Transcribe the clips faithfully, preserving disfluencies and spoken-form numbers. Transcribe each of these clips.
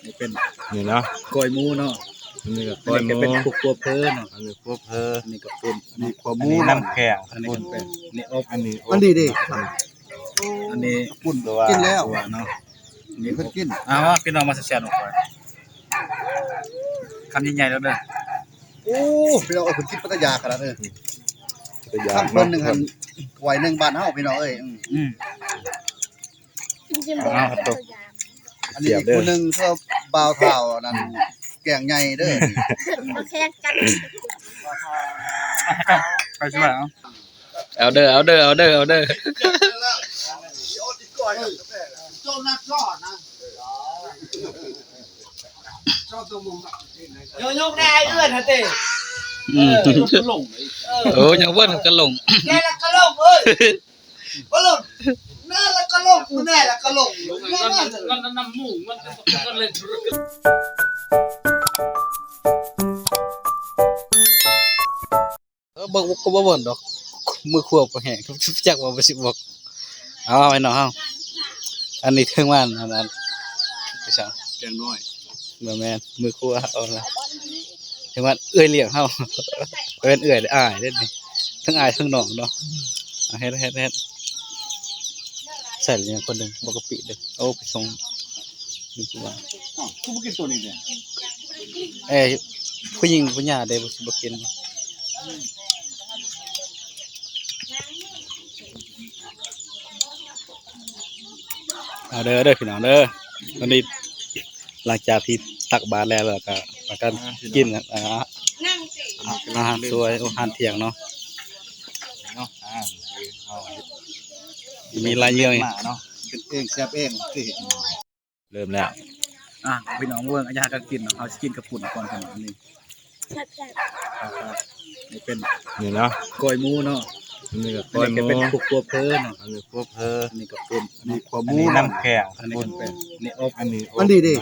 นี่เป็น นี่เนาะ ก้อยหมูเนาะ อันนี้ก็ อัน ก้อย นี้ ห ก็ มู เป็นพวกครัวเพอเนาะ อันนี้ครัวเพอ อันนี้ก็เป็น นี่ครัวหมู อันนี้น้ำแกง อันนี้ก็เป็น นี่อบ อันนี้อบ อันนี้ดิ อันนี้ กินแล้ว ตัวเนาะ นี่เพิ่นกิน เอาพี่น้องมาแซ่บๆลงไป คำใหญ่ๆแล้วเด้อ โอ้ พี่น้อง เอาไปกินปัตตายาขนาดเด้อ ปัตตายา คำเพิ่นหนึ่งหั่น ถ้วยหนึ่งบ้านเฮาพี่น้องเอ้ย อืม อืม เอาครับ อันนี้ เสียบเด้อ อีกคนหนึ่งก็บ่าวเฒ่านั่น แกงใหญ่เด้อ เอาแข่งกัน ไปช่วยเอา เอาเด้อ เอาเด้อ เอาเด้อ เอาเด้อ โยกแน่ไอ้เอื้อนฮะเต้ อืม เออ โอ้ ยังเวิ้นกะหลง แน่ละกะหลงเอ้ย กะหลง แน่ละกะหลง แน่ละกะหลง นั่น นั่น นั่นหมู่มันก็เลย เออ บ่ บ่ ก็บ่เวิ้นดอก มือครัวบ่แห้ง จักว่าบ่สิบอก เอาไว้เนาะเฮา อันนี้ถึงว่าอันนั้น ไปสั่ง แกงน้อย บ่แม่น มือครัวเอาละ ถึงว่าเอื้อยเลี้ยงเฮา เป็นเอื้อยหรืออ้ายเด้นี่ ทั้งอ้ายทั้งน้องเนาะ เอาเฮ็ด เฮ็ด เฮ็ด ใส่หรือยังคนหนึ่ง บ่กะปิเด้อ โอ้ ไปส่ง นี่คือว่า อ้าว คือบ่กินตัวนี้เนี่ย เอ้ย ผู้หญิงผู้หญิงเด้บ่ บ่กิน เอาเด้อ เด้อพี่น้องเด้อ วันนี้หลังจากที่ตักบาตรแล้ว แล้วก็ แล้วก็กิน อ่า อาหารสวย อาหารเที่ยงเนาะ เนาะ อ่า มีหลายอย่าง มาเนาะ เป็นเองแซ่บเองสิ เริ่มแล้ว อ่ะ พี่น้องเบิ่งอาจารย์ก็กินเนาะ เขาสิกินกับปุ่นก่อนพี่น้องนี่ แซ่บๆ อ่า นี่เป็น นี่เนาะ ก้อยหมูเนาะ อันนี้ก็ อันนี้ก็เป็น ก้อยหมู พวกครัวเพอเนาะ อันนี้ครัวเพอ อันนี้ก็เป็น นี่ครัวหมู อันนี้น้ำแกง อันนี้ก็เป็น นี่อบ อันนี้อบ อันนี้ดิ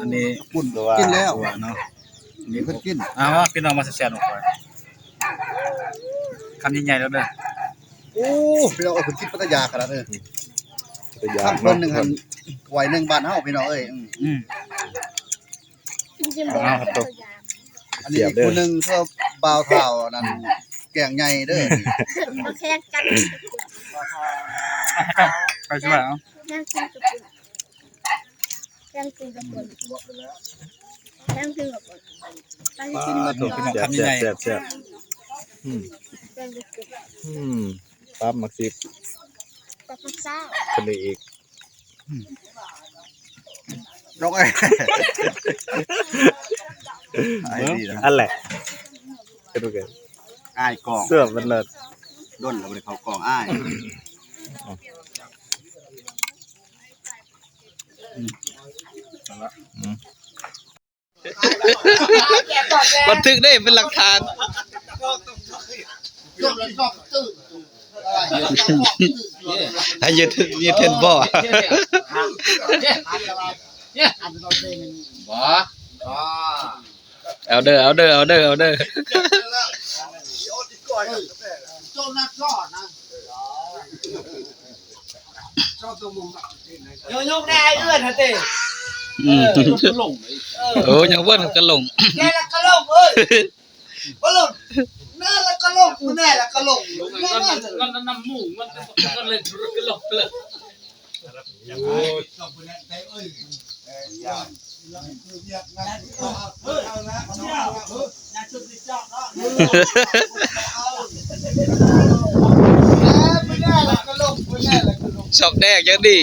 อันนี้ ตัว กินแล้ว ตัวเนาะ นี่เพิ่นกิน เอาพี่น้องมาแซ่บๆลงไป คำใหญ่ๆแล้วเด้อ โอ้ พี่น้อง เอาไปกินปัตตายาขนาดเด้อ ปัตตายา คำเพิ่นหนึ่งหั่น ถ้วยหนึ่งบ้านเฮาพี่น้องเอ้ย อืม อืม เอาครับ อันนี้ เสียบเด้อ อีกคนหนึ่งก็บ่าวเฒ่านั่น แกงใหญ่เด้อ เอาแข่งกัน ไปช่วยเอา แข่งกินกับคน แข่งกินกับคน แข่งกินกับคน ไปกินกับคน พี่น้องคำใหญ่ๆ แซ่บๆ แซ่บๆ อืม แข่งกินกับคน อืม ปั๊บหมากสิบ ปั๊บหมากเศร้า คนนี้อีก อืม ยกไอ้ ไอ้นี่นะ อันแหละ เป็นโอเค อ้ายกอง เสื้อมันเลิศ ด้นแล้วบ่ได้เข้ากองอ้าย อืม บันทึกได้เป็นหลักฐาน ให้ยืด ยืดเส้นบ่ บ่ เอาเด้อ เอาเด้อ เอาเด้อ เอาเด้อ โยกแน่ไอ้เอื้อนฮะเต้ อืม เออ กะหลง เออ โอ้ ยังเวิ้นกะหลง แน่ละกะหลงเอ้ย กะหลง แน่ละกะหลง แน่ละกะหลง นั่น นั่น นั่นหมู่มันก็เลยกะหลงเลย ซอกแดกยังดี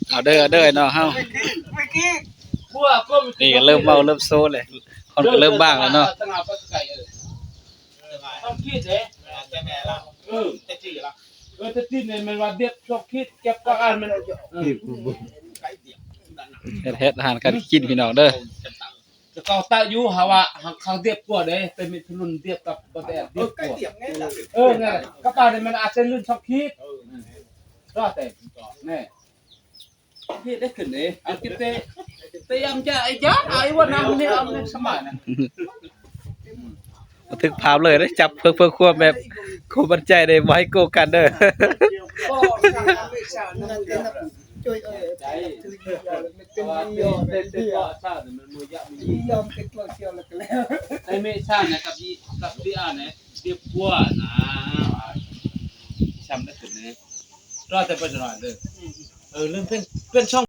เอาเด้อ เอาเด้อเนาะเฮา นี่ก็เริ่มเมาเริ่มโซเลย คนก็เริ่มบ้างแล้วเนาะ ต้องคิดเด้ เออ เออ แต่ที่นี่มันว่าเด็กชอบคิดเก็บกวาดอ่านมัน เออ เฮ็ด เฮ็ดอาหารการกินพี่น้องเด้อ จะเกาตะอยู่หาว่าหาเขาเด็กกว่าเด้ แต่มีทุนเด็กกับบ่ได้เด็กกว่า เออ ไง กะปาเนี่ยมันอาจจะลื่นชอบคิด ก็แต่ แน่ เฮ็ดได้ขึ้นเด้ อันที่เตะ เตะยามจะไอ้ยาไอ้วันนั้นนี่เอาเลยสมัยนะ บันทึกภาพเลยนะ จับเพื่อเพื่อความแบบความมั่นใจเลยบ่ให้โกงกันเด้อ ก็ทำไม่ใช่นั่นเองนะช่วยเออ ใจ ช่วย แต่ว่าเตะเตะก็ชาติมันมือยะมัน ยอมเป็นตัวเชียวแล้วก็แล้ว ไอ้เมชาเนี่ยกับอีกับที่อ่านเนี่ยเรียบกว่านะช้ำได้ขึ้นเลยรอดแต่ปัจจุบันเด้อเออเรื่องเป็นเป็นช่อง